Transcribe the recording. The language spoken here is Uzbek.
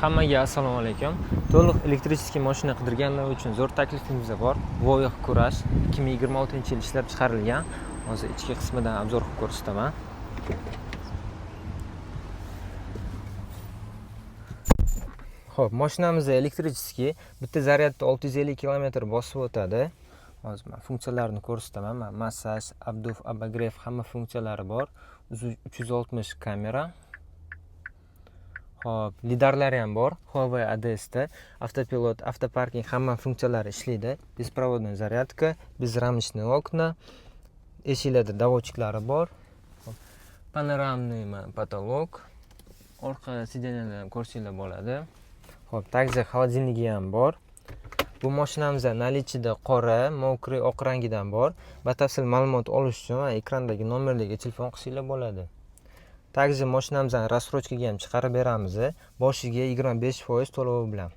Hammaga assalomu alaykum. To'liq электрический mashina qidirganlar uchun zo'r taklifimiz bor. Voyah Courage 2026-yil ishlab chiqarilgan. Hozir ichki qismidan обзор qilib ko'rsataman. Xo'p, mashinamiz электрический, bitta zaryadda 650 km bosib o'tadi. Hozir men funksiyalarini ko'rsataman. Mana massaj, обдув, обогрев, hamma funksiyalari bor. 360 kamera. Xo'p, lidarlari ham bor. Huawei ADSda avtopilot, avtoparking, hamma funksiyalari ishlaydi. Беспроводная зарядка, безрамочные окна, eshiklarda доводчик lari bor. Xo'p, панорамный mana потолок. Orqa сиденья dan ham ko'rsanglar bo'ladi. Xo'p, также холодильник i ham bor. Bu mashinamizda наличие da qora, мокрый, oq rangidan bor. Batafsil ma'lumot olish uchun mana ekrandagi nomerlarga telefon qilsanglar bo'ladi. Также mashinamizni рассрочка ga ham chiqarib beramiz. Boshiga 25% to'lovi bilan.